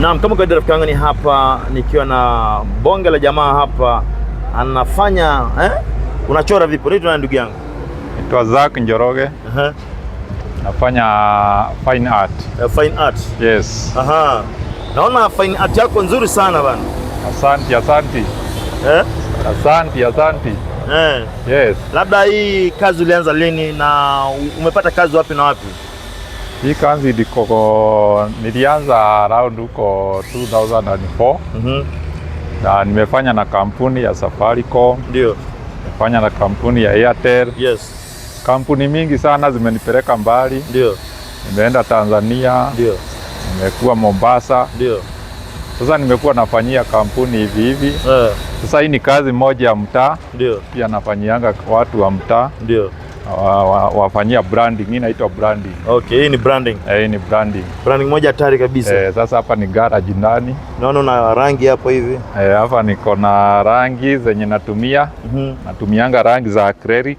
Naam, kama kawaida rafiki yangu ni hapa nikiwa na bonge la jamaa hapa anafanya Unachora vipi? Unaitwa nani ndugu yangu? Naitwa Zack Njoroge. Nafanya fine art. Fine art. Yes. Aha. Naona fine art yako nzuri sana bana. Asante, asante. Eh? Asante, asante. Eh. Yes. Labda hii kazi ulianza lini na umepata kazi wapi na wapi? Hii kazi ndiko nilianza around huko 2004 na nimefanya na kampuni ya Safaricom, Ndio. nimefanya na kampuni ya Airtel. Kampuni mingi sana zimenipeleka mbali. Ndio. Nimeenda Tanzania, Ndio. nimekuwa Mombasa. Ndio. Sasa nimekuwa nafanyia kampuni hivi hivi. Sasa hii ni kazi moja ya mtaa, Ndio. pia nafanyianga watu wa mtaa. Ndio. Wafanyia branding. Hii inaitwa branding. Okay, hii ni branding. Eh, hii ni branding. Branding moja hatari kabisa. Eh, sasa hapa ni garage ndani. Naona una rangi hapo hivi. Eh, hapa niko na rangi zenye natumia. Natumianga rangi za acrylic.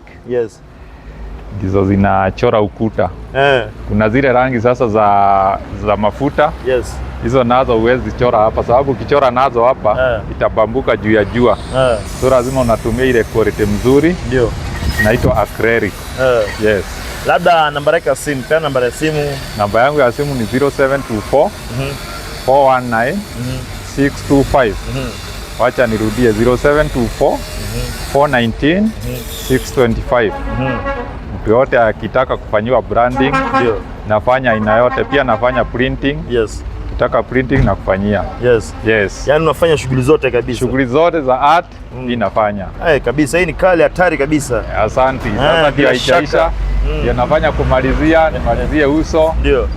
Ndizo zinachora ukuta. Kuna zile rangi sasa za mafuta. Hizo nazo huwezi chora hapa sababu ukichora nazo hapa itabambuka juu ya jua. So lazima unatumia ile quality mzuri. Ndio. Inaitwa acrylic. Yes. Labda namba yako ya simu, pia namba ya simu. Namba yangu ya simu ni 0724 419 625. Wacha nirudie 0724 419 625. Mtu yote akitaka kufanyiwa branding, nafanya aina yote, pia nafanya printing. Ukitaka printing na kufanyia. Yes. Yaani unafanya shughuli zote kabisa. Shughuli zote za art nafanya. Eh, kabisa hii ni kali hatari kabisa. Asante. Sasa ndio bila haijaisha. shaka. Ndio nafanya kumalizia, nimalizie uso, Ndio.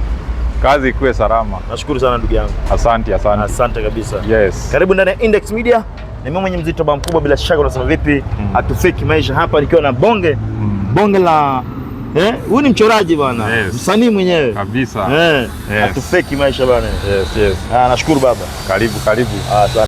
kazi ikuwe salama. Nashukuru sana ndugu yangu. Asante, asante. Asante kabisa. Yes. Karibu ndani ya Index Media. Ni mimi mwenye mzito ba mkubwa, bila shaka unasema vipi? Hatufiki maisha hapa nikiwa na bonge bonge la huyu ni mchoraji bwana. Yes. Msanii mwenyewe. Kabisa. Eh, Yes. hatufeki maisha bwana. Yes, yes. Ah, nashukuru baba. Karibu, karibu. Ah, asante.